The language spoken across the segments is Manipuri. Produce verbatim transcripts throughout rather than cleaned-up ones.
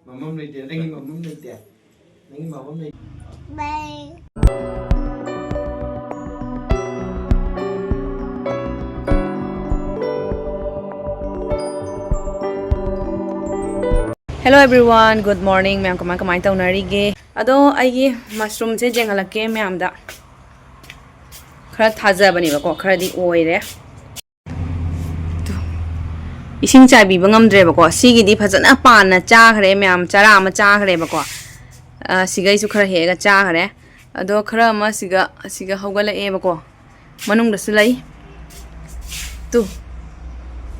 ꯃꯃꯝ ꯂꯩꯇꯦ, ꯅꯪꯒꯤ ꯃꯃꯝ ꯂꯩꯇꯦ, ꯅꯪꯒꯤ ꯃꯃꯝ ꯂꯩꯇꯦ꯫ Hello everyone, good morning. ꯃꯌꯥꯝ ꯀꯃꯥꯏ ꯀꯃꯥꯏ ꯇꯧꯅꯔꯤꯒꯦ? ꯑꯗꯣ ꯑꯩꯒꯤ ꯃꯁꯔꯨꯝꯁꯦ ꯌꯦꯡꯍꯜꯂꯛꯀꯦ ꯃꯌꯥꯝꯗ꯫ ꯈꯔ ꯊꯥꯖꯕꯅꯦꯕꯀꯣ, ꯈꯔꯗꯤ ꯑꯣꯏꯔꯦ꯫ ꯏꯁꯤꯡ ꯆꯥꯏꯕꯤꯕ ꯉꯝꯗ꯭ꯔꯦꯕꯀꯣ꯫ ꯁꯤꯒꯤꯗꯤ ꯐꯖꯅ ꯄꯥꯟꯅ ꯆꯥꯈ꯭ꯔꯦ ꯃꯌꯥꯝ, ꯆꯔꯥ ꯑꯃ ꯆꯥꯈ꯭ꯔꯦꯕꯀꯣ꯫ ꯑ, ꯁꯤꯒꯩꯁꯨ ꯈꯔ ꯍꯦꯛꯑꯒ ꯆꯥꯈ꯭ꯔꯦ꯫ ꯑꯗꯣ ꯈꯔ ꯑꯃ ꯁꯤꯒ, ꯁꯤꯒ ꯍꯧꯒꯠꯂꯛꯑꯦꯕꯀꯣ꯫ ꯃꯅꯨꯡꯗꯁꯨ ꯂꯩ꯫ ꯇꯨ꯫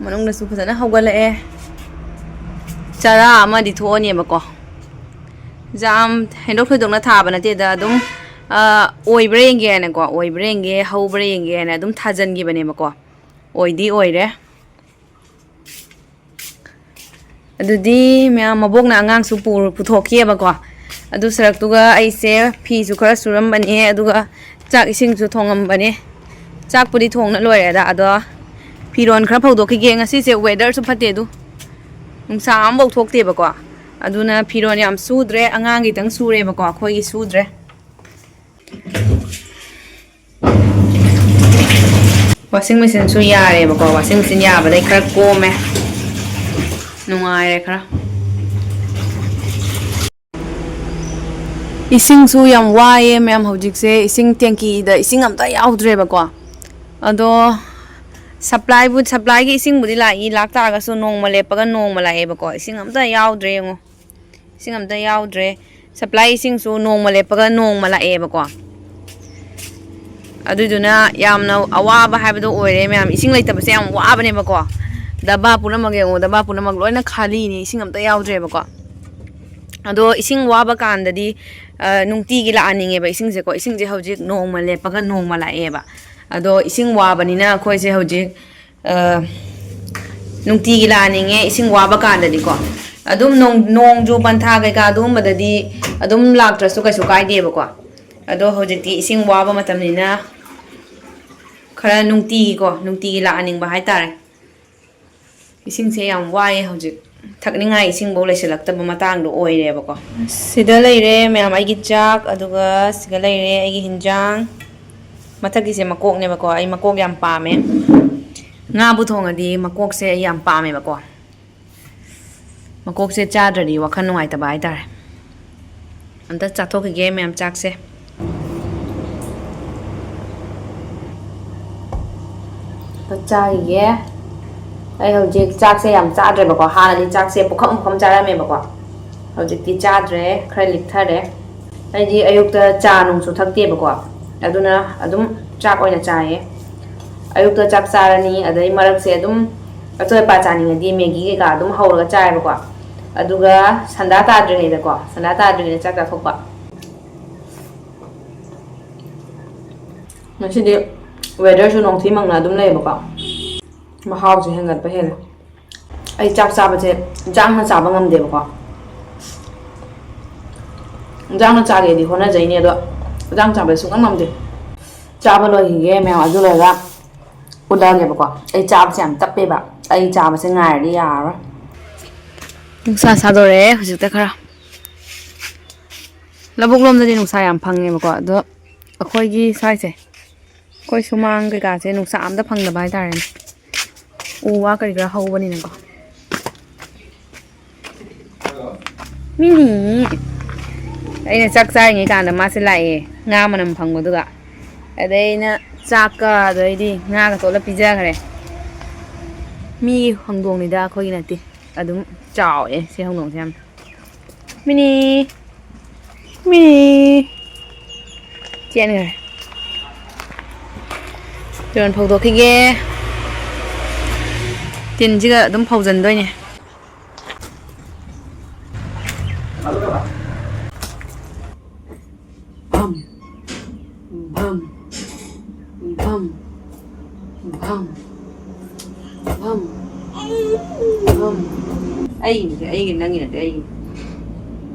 ꯃꯅꯨꯡꯗꯁꯨ ꯐꯖꯅ ꯍꯧꯒꯠꯂꯛꯑꯦ꯫ ꯆꯔꯥ ꯑꯃꯗꯤ ꯊꯣꯛꯑꯅꯦꯕꯀꯣ꯫ ꯌꯥꯝ ꯍꯦꯟꯗꯣꯛ ꯊꯣꯏꯗꯣꯛꯅ ꯊꯥꯕ ꯅꯠꯇꯦꯗ, ꯑꯗꯨꯝ, ꯑ, ꯑꯣꯏꯕ꯭ꯔꯥ ꯌꯦꯡꯒꯦ ꯍꯥꯏꯅꯀꯣ, ꯑꯣꯏꯕ꯭ꯔꯥ ꯌꯦꯡꯒꯦ, ꯍꯧꯕ꯭ꯔꯥ ꯌꯦꯡꯒꯦ ꯍꯥꯏꯅ ꯑꯗꯨꯝ ꯊꯥꯖꯟꯈꯤꯕꯅꯦꯕꯀꯣ꯫ ꯑꯣꯏꯗꯤ ꯑꯣꯏꯔꯦ꯫ ꯑꯗꯨꯗꯤ ꯃꯌꯥꯝ ꯃꯕꯣꯛꯅ ꯑꯉꯥꯡꯁꯨ ꯄꯨꯔ-, ꯄꯨꯊꯣꯛꯈꯤꯑꯕꯀꯣ꯫ ꯑꯗꯨ ꯁꯔꯛꯇꯨꯒ ꯑꯩꯁꯦ ꯐꯤꯁꯨ ꯈꯔ ꯁꯨꯔꯝꯕꯅꯦ, ꯑꯗꯨꯒ ꯆꯥꯛ ꯏꯁꯤꯡꯁꯨ ꯊꯣꯡꯉꯝꯕꯅꯦ꯫ ꯆꯥꯛꯄꯨꯗꯤ ꯊꯣꯡꯅ ꯂꯣꯏꯔꯦꯗ, ꯑꯗꯣ ꯐꯤꯔꯣꯟ ꯈꯔ ꯐꯧꯗꯣꯛꯈꯤꯒꯦ꯫ ꯉꯁꯤꯁꯦ weatherꯁꯨ ꯐꯠꯇꯦ ꯑꯗꯨ, ꯅꯨꯡꯁꯥ ꯑꯃꯐꯧ ꯊꯣꯛꯇꯦꯕꯀꯣ꯫ ꯑꯗꯨꯅ ꯐꯤꯔꯣꯟ ꯌꯥꯝ ꯁꯨꯗ꯭ꯔꯦ, ꯑꯉꯥꯡꯒꯤꯇꯪ ꯁꯨꯔꯦꯕꯀꯣ, ꯑꯩꯈꯣꯏꯒꯤ ꯁꯨꯗ꯭ꯔꯦ꯫ Washing machineꯁꯨ ꯌꯥꯔꯦꯕꯀꯣ, washing machine ꯌꯥꯕꯗꯩ ꯈꯔ ꯀꯣꯝꯃꯦ, ꯅꯨꯡꯉꯥꯏꯔꯦ ꯈꯔ꯫ ꯏꯁꯤꯡꯁꯨ ꯌꯥꯝ ꯋꯥꯏꯑꯦ ꯃꯌꯥꯝ, ꯍꯧꯖꯤꯛꯁꯦ ꯏꯁꯤꯡ ꯇꯦꯡꯀꯤꯗ ꯏꯁꯤꯡ ꯑꯝꯇ ꯌꯥꯎꯗ꯭ꯔꯦꯕꯀꯣ꯫ ꯑꯗꯣ supplyꯕꯨ, supplyꯒꯤ ꯏꯁꯤꯡꯕꯨꯗꯤ ꯂꯥꯛꯏ, ꯂꯥꯛꯇꯥꯔꯒꯁꯨ ꯅꯣꯡꯃ ꯂꯦꯞꯄꯒ ꯅꯣꯡꯃ ꯂꯥꯛꯑꯦꯕꯀꯣ, ꯏꯁꯤꯡ ꯑꯝꯇ ꯌꯥꯎꯗ꯭ꯔꯦ ꯌꯦꯡꯉꯣ꯫ ꯏꯁꯤꯡ ꯑꯝꯇ ꯌꯥꯎꯗ꯭ꯔꯦ꯫ Supply ꯏꯁꯤꯡꯁꯨ ꯅꯣꯡꯃ ꯂꯦꯞꯄꯒ ꯅꯣꯡꯃ ꯂꯥꯛꯑꯦꯕꯀꯣ꯫ ꯑꯗꯨꯏꯗꯨꯅ ꯌꯥꯝꯅ ꯑꯋꯥꯕ ꯍꯥꯏꯕꯗꯣ ꯑꯣꯏꯔꯦ ꯃꯌꯥꯝ꯫ ꯏꯁꯤꯡ ꯂꯩꯇꯕꯁꯦ ꯌꯥꯝ ꯋꯥꯕꯅꯦꯕꯀꯣ꯫ ꯗꯕꯥ ꯄꯨꯝꯅꯃꯛ ꯌꯦꯡꯉꯣ, ꯗꯕꯥ ꯄꯨꯝꯅꯃꯛ ꯂꯣꯏꯅ ꯈꯥꯂꯤꯅꯤ, ꯏꯁꯤꯡ ꯑꯝꯇ ꯌꯥꯎꯗ꯭ꯔꯦꯕꯀꯣ꯫ ꯑꯗꯣ ꯏꯁꯤꯡ ꯋꯥꯕ ꯀꯥꯟꯗꯗꯤ, ꯑ, ꯅꯨꯡꯇꯤꯒꯤ ꯂꯥꯛꯍꯟꯅꯤꯡꯉꯦꯕ ꯏꯁꯤꯡꯁꯦꯀꯣ꯫ ꯏꯁꯤꯡꯁꯦ ꯍꯧꯖꯤꯛ ꯅꯣꯡꯃ ꯂꯦꯞꯄꯒ ꯅꯣꯡꯃ ꯂꯥꯛꯑꯦꯕ꯫ ꯑꯗꯣ ꯏꯁꯤꯡ ꯋꯥꯕꯅꯤꯅ ꯑꯩꯈꯣꯏꯁꯦ ꯍꯧꯖꯤꯛ, ꯑ, ꯅꯨꯡꯇꯤꯒꯤ ꯂꯥꯛꯍꯟꯅꯤꯡꯉꯦ ꯏꯁꯤꯡ ꯋꯥꯕ ꯀꯥꯟꯗꯗꯤꯀꯣ꯫ ꯑꯗꯨꯝ ꯅꯣꯡ-, ꯅꯣꯡꯖꯨ ꯄꯟꯊꯥ ꯀꯩꯀꯥ ꯑꯗꯨꯒꯨꯝꯕꯗꯗꯤ ꯑꯗꯨꯝ ꯂꯥꯛꯇ꯭ꯔꯁꯨ ꯀꯩꯁꯨ ꯀꯥꯏꯗꯦꯕꯀꯣ꯫ ꯑꯗꯣ ꯍꯧꯖꯤꯛꯇꯤ ꯏꯁꯤꯡ ꯋꯥꯕ ꯃꯇꯝꯅꯤꯅ ꯈꯔ ꯅꯨꯡꯇꯤꯒꯤꯀꯣ, ꯅꯨꯡꯇꯤꯒꯤ ꯂꯥꯛꯍꯟꯅꯤꯡꯕ ꯍꯥꯏꯇꯥꯔꯦ꯫ ꯏꯁꯤꯡꯁꯦ ꯌꯥꯝ ꯋꯥꯏꯑꯦ ꯍꯧꯖꯤꯛ꯫ ꯊꯛꯅꯤꯡꯉꯥꯏ ꯏꯁꯤꯡꯐꯧ ꯂꯩꯁꯤꯜꯂꯛꯇꯕ ꯃꯇꯥꯡꯗꯣ ꯑꯣꯏꯔꯦꯕꯀꯣ꯫ ꯁꯤꯗ ꯂꯩꯔꯦ ꯃꯌꯥꯝ ꯑꯩꯒꯤ ꯆꯥꯛ, ꯑꯗꯨꯒ ꯁꯤꯗ ꯂꯩꯔꯦ ꯑꯩꯒꯤ ꯍꯤꯟꯖꯥꯡ꯫ ꯃꯊꯛꯀꯤꯁꯦ ꯃꯀꯣꯛꯅꯦꯕꯀꯣ, ꯑꯩ ꯃꯀꯣꯛ ꯌꯥꯝ ꯄꯥꯝꯃꯦ꯫ ꯉꯥꯕꯨ ꯊꯣꯡꯉꯗꯤ ꯃꯀꯣꯛꯁꯦ ꯑꯩ ꯌꯥꯝ ꯄꯥꯝꯃꯦꯕꯀꯣ꯫ ꯃꯀꯣꯛꯁꯦ ꯆꯥꯗ꯭ꯔꯗꯤ ꯋꯥꯈꯜ ꯅꯨꯡꯉꯥꯏꯇꯕ ꯍꯥꯏꯇꯥꯔꯦ꯫ ꯑꯝꯇ ꯆꯥꯊꯣꯛꯈꯤꯒꯦ ꯃꯌꯥꯝ ꯆꯥꯛꯁꯦ꯫ ꯑꯝꯇ ꯆꯥꯈꯤꯒꯦ꯫ ꯑꯩ ꯍꯧꯖꯤꯛ ꯆꯥꯛꯁꯦ ꯌꯥꯝ ꯆꯥꯗ꯭ꯔꯦꯕꯀꯣ, ꯍꯥꯟꯅꯗꯤ ꯆꯥꯛꯁꯦ ꯄꯨꯈꯝ ꯄꯨꯈꯝ ꯆꯥꯔꯝꯃꯦꯕꯀꯣ, ꯍꯧꯖꯤꯛꯇꯤ ꯆꯥꯗ꯭ꯔꯦ, ꯈꯔ ꯂꯤꯛꯊꯔꯦ꯫ ꯑꯩꯗꯤ ꯑꯌꯨꯛꯇ ꯆꯥ ꯅꯨꯡꯁꯨ ꯊꯛꯇꯦꯕꯀꯣ, ꯑꯗꯨꯅ ꯑꯗꯨꯝ ꯆꯥꯛ ꯑꯣꯏꯅ ꯆꯥꯏꯌꯦ꯫ ꯑꯌꯨꯛꯇ ꯆꯥꯛ ꯆꯥꯔꯅꯤ, ꯑꯗꯩ ꯃꯔꯛꯁꯦ ꯑꯗꯨꯝ ꯑꯆꯣꯏ ꯑꯄꯥ ꯆꯥꯅꯤꯡꯉꯗꯤ ꯃꯦꯒꯤ ꯀꯩꯀꯥ ꯑꯗꯨꯝ ꯍꯧꯔꯒ ꯆꯥꯏꯌꯦꯕꯀꯣ꯫ ꯑꯗꯨꯒ ꯁꯟꯗꯥ ꯇꯥꯗ꯭ꯔꯤꯉꯩꯗꯀꯣ, ꯁꯟꯗꯥ ꯇꯥꯗ꯭ꯔꯤꯉꯩꯗ ꯆꯥꯛ ꯆꯥꯊꯣꯛꯄ꯫ ꯉꯁꯤꯗꯤ ꯋꯦꯗꯔꯁꯨ ꯅꯣꯡꯊꯤ ꯃꯪꯅ ꯑꯗꯨꯝ ꯂꯩꯌꯦꯕꯀꯣ, ꯃꯍꯥꯎꯁꯦ ꯍꯦꯟꯒꯠꯄ ꯍꯦꯜꯂꯦ꯫ ꯑꯩ ꯆꯥꯛ ꯆꯥꯕꯁꯦ ꯏꯟꯖꯥꯡꯅ ꯆꯥꯕ ꯉꯝꯗꯦꯕꯀꯣ꯫ ꯏꯟꯖꯥꯡꯅ ꯆꯥꯒꯦꯗꯤ ꯍꯣꯠꯅꯖꯩꯅꯦ, ꯑꯗꯣ ꯏꯟꯖꯥꯡ ꯆꯥꯕꯁꯦ ꯁꯨꯡꯉꯝ ꯉꯝꯗꯦ꯫ ꯆꯥꯕ ꯂꯣꯏꯈꯤꯒꯦ ꯃꯌꯥꯝ, ꯑꯗꯨ ꯂꯣꯏꯔꯒ ꯎꯠꯂꯛꯑꯒꯦꯕꯀꯣ꯫ ꯑꯩ ꯆꯥꯕꯁꯦ ꯌꯥꯝ ꯇꯞꯄꯦꯕ, ꯑꯩ ꯆꯥꯕꯁꯦ ꯉꯥꯏꯔꯗꯤ ꯌꯥꯔꯔꯣꯏ꯫ ꯅꯨꯡꯁꯥ ꯁꯥꯗꯣꯔꯛꯑꯦ ꯍꯧꯖꯤꯛꯇ ꯈꯔ꯫ ꯂꯧꯕꯨꯛ ꯂꯣꯝꯗꯗꯤ ꯅꯨꯡꯁꯥ ꯌꯥꯝ ꯐꯪꯉꯦꯕꯀꯣ, ꯑꯗꯣ ꯑꯩꯈꯣꯏꯒꯤ ꯁ꯭ꯋꯥꯏꯁꯦ, ꯑꯩꯈꯣꯏ ꯁꯨꯃꯥꯡ ꯀꯩꯀꯥꯁꯦ ꯅꯨꯡꯁꯥ ꯑꯝꯇ ꯐꯪꯗꯕ ꯍꯥꯏꯇꯥꯔꯦꯅꯦ, ꯎ ꯋꯥ ꯀꯔꯤ ꯀꯔꯥ ꯍꯧꯕꯅꯤꯅꯀꯣ꯫ ꯃꯤꯅꯤ꯫ ꯑꯩꯅ ꯆꯥꯛ ꯆꯥꯔꯤꯉꯩ ꯀꯥꯟꯗ ꯃꯥꯁꯦ ꯂꯥꯛꯑꯦ, ꯉꯥ ꯃꯅꯝ ꯐꯪꯕꯗꯨꯒ꯫ ꯑꯗꯩ ꯑꯩꯅ ꯆꯥꯛꯀ ꯑꯗꯩꯗꯤ ꯉꯥꯒ ꯇꯣꯠꯂ ꯄꯤꯖꯈ꯭ꯔꯦ꯫ ꯃꯤꯒꯤ ꯍꯧꯗꯣꯡꯅꯤꯗ, ꯑꯩꯈꯣꯏꯒꯤ ꯅꯠꯇꯦ꯫ ꯑꯗꯨꯝ ꯆꯥꯎꯋꯦ ꯁꯤ ꯍꯧꯗꯣꯡꯁꯦ ꯌꯥꯝ꯫ ꯃꯤꯅꯤ꯫ ꯃꯤꯅꯤ꯫ ꯆꯦꯟꯈ꯭ꯔꯦ꯫ ꯐꯤꯔꯣꯜ ꯐꯧꯗꯣꯛꯈꯤꯒꯦ꯫ ꯇꯤꯟꯁꯤꯒ ꯑꯗꯨꯝ ꯐꯧꯖꯟꯗꯣꯏꯅꯦ꯫ ꯚꯝ, ꯚꯝ, ꯚꯝ, ꯚꯝ, ꯚꯝ, ꯚꯝ꯫ ꯑꯩꯒꯤꯅꯦ, ꯑꯩꯒꯤ, ꯅꯪꯒꯤ ꯅꯠꯇꯦ, ꯑꯩꯒꯤ꯫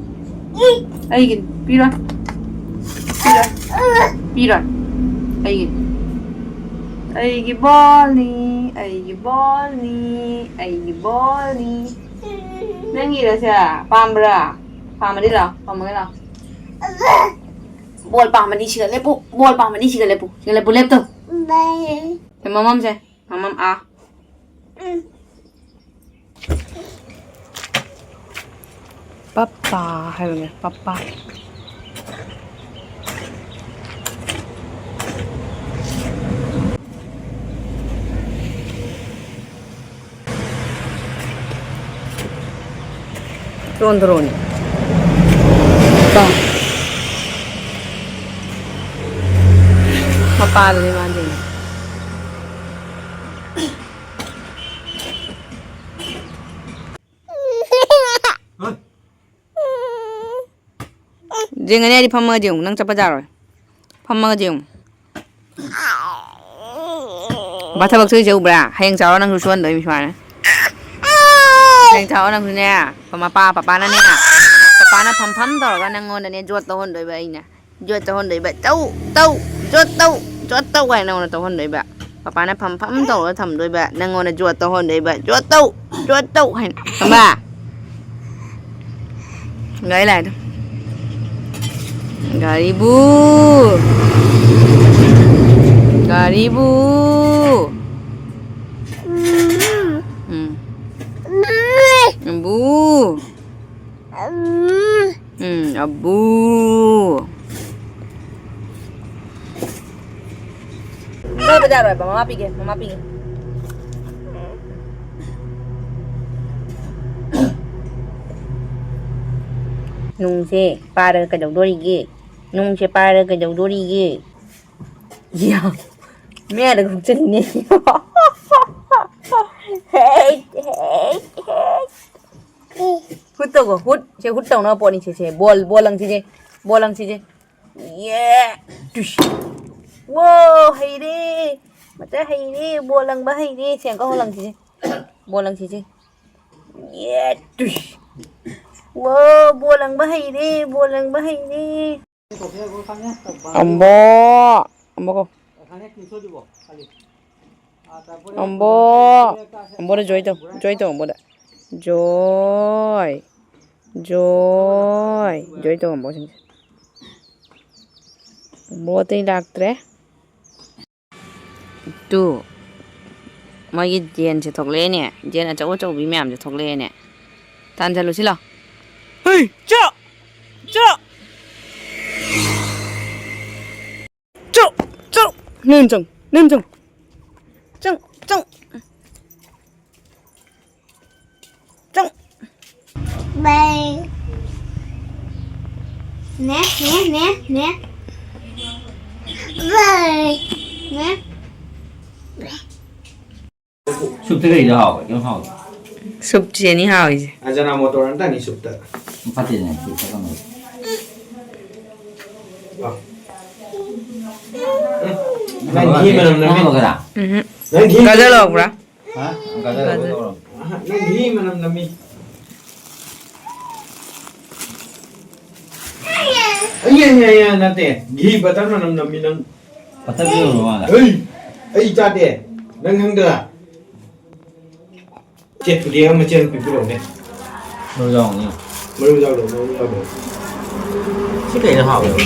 ꯑꯩꯒꯤ ꯄꯤꯔꯣꯏ꯫ ꯄꯤꯔꯣꯏ꯫ ꯄꯤꯔꯣꯏ꯫ ꯑꯩꯒꯤ꯫ ꯑꯩꯒꯤ ꯕꯣꯜꯅꯤ, ꯑꯩꯒꯤ ꯕꯣꯜꯅꯤ, ꯑꯩꯒꯤ ꯕꯣꯜꯅꯤ꯫ ꯅꯪꯒꯤꯔꯁꯦ? ꯄꯥꯝꯕ꯭ꯔꯥ? ꯄꯥꯝꯃꯗꯤ ꯂꯥꯛꯑꯣ, ꯄꯥꯝꯃꯒ ꯂꯥꯛꯑꯣ꯫ ꯕꯣꯜ ꯄꯥꯝꯃꯗꯤ ꯁꯤꯒ ꯂꯦꯞꯄꯨ, ꯕꯣꯜ ꯄꯥꯝꯃꯗꯤ ꯁꯤꯒ ꯂꯦꯞꯄꯨ, ꯁꯤꯒ ꯂꯦꯞꯄꯨ, ꯂꯦꯞꯇꯣ꯫ ꯁꯦ ꯃꯃꯝꯁꯦ, ꯃꯃꯝ ꯑꯥ꯫ ꯄꯞꯄꯥ ꯍꯥꯏꯕꯅꯦ, ꯄꯞꯄꯥ꯫ ꯇ꯭ꯔꯣꯟ ꯇ꯭ꯔꯣꯟ꯫ ꯀꯣ꯫ ꯃꯄꯥꯗꯨꯅꯦ ꯃꯥꯗꯤ꯫ ꯌꯦꯡꯉꯅꯤ ꯍꯥꯏꯗꯤ ꯐꯝꯃꯒꯗꯤ ꯌꯦꯡꯉꯨ, ꯅꯪ ꯆꯠꯄ ꯌꯥꯔꯣꯏ꯫ ꯐꯝꯃꯒꯗꯤ ꯌꯦꯡꯉꯨ꯫ ꯕꯥ ꯊꯕꯛ ꯁꯨꯏꯁꯦ ꯎꯕ꯭ꯔꯥ? ꯍꯌꯦꯡ ꯆꯥꯎꯔ ꯅꯪꯁꯨ ꯁꯨꯍꯟꯗꯣꯏꯅꯤ ꯁꯨꯃꯥꯏꯅ꯫ ꯍꯌꯦꯡ ꯆꯥꯎꯔ ꯅꯪꯁꯨꯅꯦ, ꯃꯄꯥ, ꯄꯄꯥꯅꯅꯦ, ꯄꯄꯥꯅ ꯐꯝ ꯐꯝ ꯇꯧꯔꯒ ꯅꯪꯉꯣꯟꯗꯅꯦ ꯖꯣꯠ ꯇꯧꯍꯟꯗꯣꯏꯕ ꯑꯩꯅ꯫ ꯖꯣꯠ ꯇꯧꯍꯟꯗꯣꯏꯕ꯫ "ꯇꯧ, ꯇꯧ, ꯖꯣꯠ ꯇꯧ, ꯖꯣꯠ ꯇꯧ" ꯍꯥꯏꯅ ꯅꯪꯉꯣꯟꯗ ꯇꯧꯍꯟꯗꯣꯏꯕ꯫ ꯄꯄꯥꯅ ꯐꯝ ꯐꯝ ꯇꯧꯔꯒ ꯊꯝꯗꯣꯏꯕ꯫ ꯅꯪꯉꯣꯟꯗ ꯖꯣꯠ ꯇꯧꯍꯟꯗꯣꯏꯕ꯫ "ꯖꯣꯠ ꯇꯧ, ꯖꯣꯠ ꯇꯧ" ꯍꯥꯏꯅ꯫ ꯈꯪꯕ꯭ꯔꯥ? ꯒꯥꯔꯤ ꯂꯥꯛꯑꯦ꯫ ꯒꯥꯔꯤꯕꯨ! ꯒꯥꯔꯤꯕꯨ! ꯎꯝ꯫ ꯕꯨ! ꯎꯝ, ꯑꯕꯨ! ꯂꯣꯏꯕ ꯌꯥꯔꯣꯏꯕ, ꯃꯃꯥ ꯄꯤꯒꯦ, ꯃꯃꯥ ꯄꯤꯒꯦ꯫ ꯅꯨꯡꯁꯦ ꯄꯥꯔꯒ ꯀꯩꯗꯧꯗꯣꯔꯤꯒꯦ? ꯅꯨꯡꯁꯦ ꯄꯥꯔꯒ ꯀꯩꯗꯧꯗꯣꯔꯤꯒꯦ? ꯌꯥ, ꯃꯌꯥꯗ ꯈꯨꯛꯆꯜꯂꯤꯅꯦ꯫ ꯍꯦꯛ, ꯍꯦꯛ, ꯍꯦꯛ꯫ ꯍꯨꯠ ꯇꯧꯕ, ꯍꯨꯠ꯫ ꯁꯦ ꯍꯨꯠ ꯇꯧꯅꯕ ꯄꯣꯠꯅꯤ ꯁꯦ, ꯁꯦ꯫ ꯕꯣꯜ, ꯕꯣꯜ ꯂꯪꯁꯤꯁꯦ꯫ ꯕꯣꯜ ꯂꯪꯁꯤꯁꯦ꯫ ꯌꯦ! ꯇꯨꯁ! ꯋꯣ! ꯍꯩꯔꯦ! ꯃꯆꯥ ꯍꯩꯔꯦ! ꯕꯣꯜ ꯂꯪꯕ ꯍꯩꯔꯦ! ꯁꯦ, ꯑꯪꯀ ꯍꯣꯜ ꯂꯪꯁꯤꯁꯦ꯫ ꯕꯣꯜ ꯂꯪꯁꯤꯁꯦ꯫ ꯌꯦ! ꯇꯨꯁ! ꯋꯣ! ꯕꯣꯜ ꯂꯪꯕ ꯍꯩꯔꯦ! ꯕꯣꯜ ꯂꯪꯕ ꯍꯩꯔꯦ! ꯑꯝꯕꯣ! ꯑꯝꯕꯣ ꯀꯣ꯫ ꯑꯝꯕꯣ! ꯑꯝꯕꯣꯗ join ꯇꯧ꯫ Join ꯇꯧ ꯑꯝꯕꯣꯗ꯫ Joy, Joy, Joy ꯇꯧꯔꯝꯕꯁꯤꯡꯁꯦ꯫ ꯕꯣ ꯑꯇꯩ ꯂꯥꯛꯇ꯭ꯔꯦ꯫ ꯇꯨ, ꯃꯣꯏꯒꯤ ꯗꯦꯟꯁꯦ ꯊꯣꯛꯂꯛꯑꯦꯅꯦ꯫ ꯗꯦꯟ ꯑꯆꯧ ꯑꯆꯧꯕꯤ ꯃꯌꯥꯝꯁꯦ ꯊꯣꯛꯂꯛꯑꯦꯅꯦ꯫ ꯇꯥꯟꯁꯤꯜꯂꯨꯁꯤ ꯂꯥꯎ꯫ ꯍꯩ, ꯆꯥ! ꯆꯥ! ꯆꯥ! ꯆꯥ! ꯅꯦꯝ ꯆꯪ, ꯅꯦꯝ ꯆꯪ꯫ ꯆꯪ, ꯆꯪ꯫ ꯆꯪ꯫ ꯕꯥꯏ꯫ ꯅꯦ, ꯅꯦ, ꯅꯦ, ꯅꯦ꯫ ꯕꯥꯏ꯫ ꯅꯦ꯫ ꯁꯨꯞꯇ ꯀꯩꯗ ꯍꯥꯎꯒꯦ? ꯀꯩꯅꯣ ꯍꯥꯎꯒꯦ? ꯁꯨꯞꯁꯦ ꯑꯅꯤ ꯍꯥꯎꯔꯤꯁꯦ꯫ ꯑꯖꯅꯥꯃꯣꯇꯣ ꯑꯝꯇꯅꯤ ꯁꯨꯞꯇ꯫ ꯐꯠꯇꯦꯅꯦ, ꯁꯨꯞꯇ ꯀꯩꯅꯣ꯫ ꯑ꯫ ꯎꯝ꯫ ꯅꯪ ꯘꯤ ꯃꯅꯝ ꯅꯝꯃꯤ꯫ ꯍꯥꯎꯒꯦꯔꯥ? ꯎꯝꯍꯨꯝ꯫ ꯅꯪ ꯘꯤ ꯒꯖꯔ ꯂꯧꯔꯛꯄ꯭ꯔꯥ? ꯍꯥ? ꯒꯖꯔ ꯂꯧꯔꯛꯄ꯭ꯔꯥ? ꯑꯍ, ꯅꯪ ꯘꯤ ꯃꯅꯝ ꯅꯝꯃꯤ꯫ ꯑꯩ, ꯑꯩ, ꯑꯩ, ꯑꯩ, ꯅꯠꯇꯦ꯫ ꯘꯤ ꯕꯇꯔ ꯃꯅꯝ ꯅꯝꯃꯤ ꯅꯪ꯫ ꯕꯇꯔ ꯄꯤꯔꯨꯔꯣ ꯃꯥꯗ꯫ ꯑꯩ, ꯑꯩ ꯆꯥꯗꯦ꯫ ꯅꯪ ꯈꯪꯗ꯭ꯔꯥ? ꯆꯦꯠꯄꯨꯗꯤ ꯑꯃ ꯆꯦꯠ ꯄꯤꯕꯤꯔꯛꯎꯅꯦ꯫ ꯃꯔꯨ ꯌꯥꯎꯅꯤ꯫ ꯃꯔꯨ ꯌꯥꯎꯗꯕ, ꯃꯔꯨ ꯌꯥꯎꯗꯕ꯫ ꯁꯤ ꯀꯩꯅꯣ ꯍꯥꯎꯋꯦꯕ?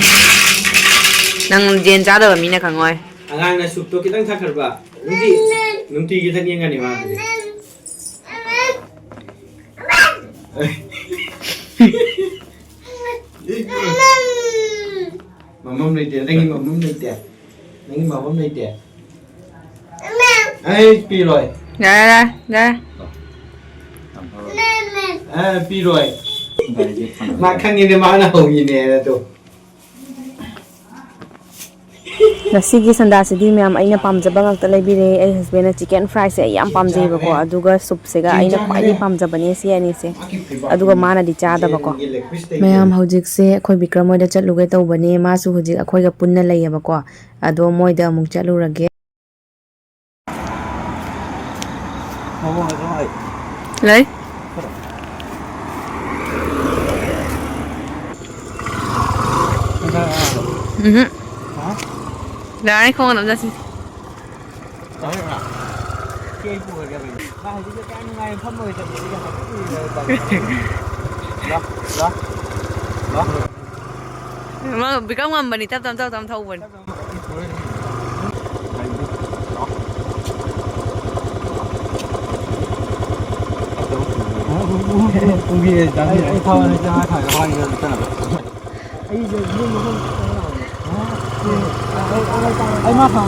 ꯅꯪ ꯌꯦꯟ ꯆꯥꯗꯕ ꯃꯤꯅ ꯈꯪꯉꯣꯏ꯫ ꯑꯉꯥꯡꯅ ꯁꯨꯞꯇꯣ ꯈꯤꯇꯪ ꯊꯛꯈ꯭ꯔꯕ, ꯅꯨꯡꯇꯤ-, ꯅꯨꯡꯇꯤꯒꯤ ꯊꯛꯅꯤꯡꯒꯅꯤ ꯃꯥ ꯑꯗꯨꯗꯤ꯫ ꯃꯃꯝ ꯂꯩꯇꯦ, ꯅꯪꯒꯤ ꯃꯃꯝ ꯂꯩꯇꯦ꯫ ꯅꯪꯒꯤ ꯃꯃꯝ ꯂꯩꯇꯦ꯫ ꯑꯩ ꯄꯤꯔꯣꯏ꯫ ꯌꯥꯔꯦ, ꯌꯥꯔꯦ, ꯌꯥꯔꯦ꯫ ꯑꯦ, ꯄꯤꯔꯣꯏ꯫ ꯃꯥ ꯈꯪꯉꯤꯅꯦ, ꯃꯥꯅ ꯍꯧꯔꯤꯅꯦ ꯍꯥꯏꯅ ꯑꯗꯣ꯫ ꯉꯁꯤꯒꯤ ꯁꯟꯗꯥꯁꯤꯗꯤ ꯃꯌꯥꯝ ꯑꯩꯅ ꯄꯥꯝꯖꯕ ꯉꯥꯛꯇ ꯂꯩꯕꯤꯔꯦ꯫ ꯑꯩ ꯍꯁꯕꯦꯟꯅ ꯆꯤꯀꯟ ꯐ꯭ꯔꯥꯏꯁꯦ ꯑꯩ ꯌꯥꯝ ꯄꯥꯝꯖꯩꯕꯀꯣ, ꯑꯗꯨꯒ ꯁꯨꯞꯁꯤꯒ ꯑꯩꯅ ꯈ꯭ꯋꯥꯏꯗꯒꯤ ꯄꯥꯝꯖꯕꯅꯦ ꯁꯤ ꯑꯅꯤꯁꯦ, ꯑꯗꯨꯒ ꯃꯥꯅꯗꯤ ꯆꯥꯗꯕꯀꯣ꯫ ꯃꯌꯥꯝ ꯍꯧꯖꯤꯛꯁꯦ ꯑꯩꯈꯣꯏ ꯕꯤꯀ꯭ꯔꯝ ꯍꯣꯏꯗ ꯆꯠꯂꯨꯒꯦ ꯇꯧꯕꯅꯦ, ꯃꯥꯁꯨ ꯍꯧꯖꯤꯛ ꯑꯩꯈꯣꯏꯒ ꯄꯨꯟꯅ ꯂꯩꯌꯦꯕꯀꯣ, ꯑꯗꯣ ꯃꯣꯏꯗ ꯑꯃꯨꯛ ꯆꯠꯂꯨꯔꯒꯦ꯫ ꯂꯩ꯫ ꯎꯝꯍꯨꯝ꯫ ꯌꯥꯔꯦ, ꯈꯣꯡꯅ ꯑꯗꯨꯝ ꯆꯠꯁꯤ꯫ ꯍꯧꯖꯤꯛꯇꯤ ꯀꯌꯥ ꯅꯨꯡꯉꯥꯏ, ꯐꯝꯃꯒ ꯆꯠꯄꯁꯤꯗꯤ ꯍꯥꯏꯐꯦꯠ ꯀꯨꯏꯔꯦ꯫ ꯂꯥ, ꯂꯥ, ꯂꯥ꯫ ꯃꯥ ꯕꯤꯀꯝ ꯉꯝꯕꯅꯤ, ꯇꯞ ꯇꯞ ꯇꯞ ꯇꯞ ꯊꯧꯕꯅꯤ꯫ ꯄꯨꯒꯦ, ꯑꯩ, ꯑꯩ ꯊꯥꯎ ꯂꯩꯇꯦ, ꯃꯥ ꯊꯥꯎ ꯌꯥꯎꯔꯒ ꯆꯠꯅꯕ꯫ ꯑꯩ ꯃꯥ ꯊꯥꯎ